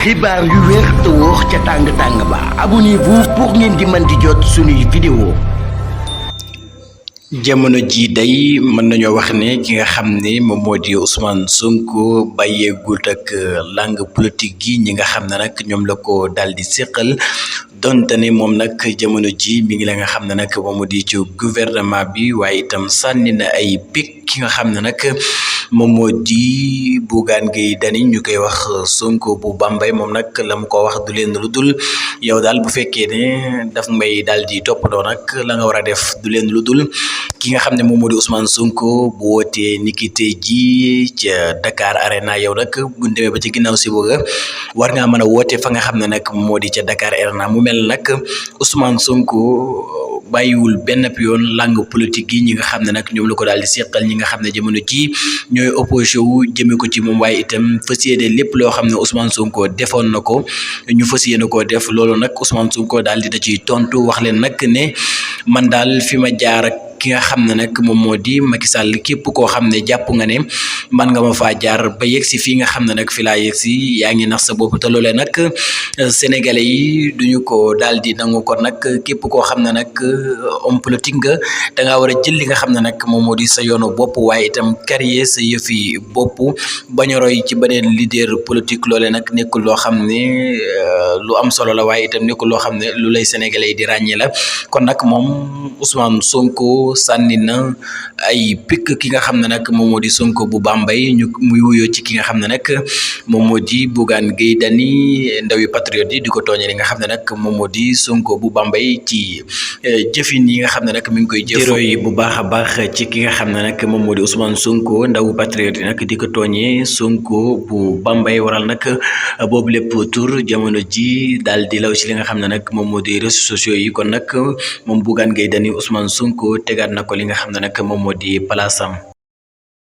xibaar yu wér te wóor ca tàng ba abonnez-vous pour ngeen di mën di jot suñuy vidéo. jamono ji day mën nañoo wax ne ki nga xam ne moom moo di Ousmane Sonko bàyyeegul ak langue politique gi ñi nga xam ne nag ñoom la ko daal di séqal donte ne moom nag jamono ji mi ngi la nga xam ne nag moom moo di ci gouvernement bi waaye itam sànni na ay picc ki nga xam ne nag moom moo di Bougane Gueye Dany ñu koy wax Sonko bu Bambey moom nag la mu ko wax du leen lu dul yow daal bu fekkee ne daf may daal di toppandoo nag la nga war a def du leen lu dul ki nga xam ne moom moo di Ousmane Sonko bu wootee niki tey ji ca Dakar Arena yow nag bu ñu demee ba ci ginnaaw si bëgg war ngaa mën a woote fa nga xam ne nag moo di ca Dakar Arena mu mel nag Ousmane Sonko bàyyiwul benn yoon langue politique yi ñi nga xam ne nag ñoom la ko daal di seqal ñi nga xam ne jamono ji ñooy opposé wu jëmee ko ci moom waaye itam fas yéene lépp loo xam ne Ousmane Sonko defoon na ko ñu fas yéene koo def loolu nag Ousmane Sonko daal di da ciy tontu wax leen nag ne man daal fi ma jaar ak ki nga xam ne nag moom moo di Macky Sall képp koo xam ne jàpp nga ne man nga ma faa jaar ba yegg si fii nga xam ne nag fi laa yegg si yaa ngi nax sa bopp te loolee nag sénégalais yi duñu ko daal di nangu ko nag képp koo xam ne nag homme politique nga da ngaa war a jël li nga xam ne nag moom moo di sa yoonu bopp waaye itam carrière sa yëfi bopp bañ a roy ci beneen leader politique loolee nag nekkul loo xam ne lu am solo la waaye itam nekkul loo xam ne lu lay sénégalais yi di ràññee la kon nag moom Ousmane Sonko sànni na ay pikk ki nga xam ne nag moom moo di Sonko bu Bambey ñu muy wuyoo ci ki nga xam ne nag moom moo di Bougane Gueye Dany ndawi patriote yi di ko tooñe li nga xam ne nag moom moo di Sonko bu Bambey ci jëfin yi nga xam ne nag mi ngi koy jëf yi bu baax a baax ci ki nga xam ne nag moom moo di Ousmane Sonko ndawu patriote yi nag di ko tooñee Sonko bu Bambey waral nag boobu lépp tur jamono ji daal di law ci li nga xam ne nag moom moo di réseaux sociaux yi kon nag moom Bougane Gueye Dany Ousmane Sonko tegaat na ko li nga xam ne nag moom moo di palaasam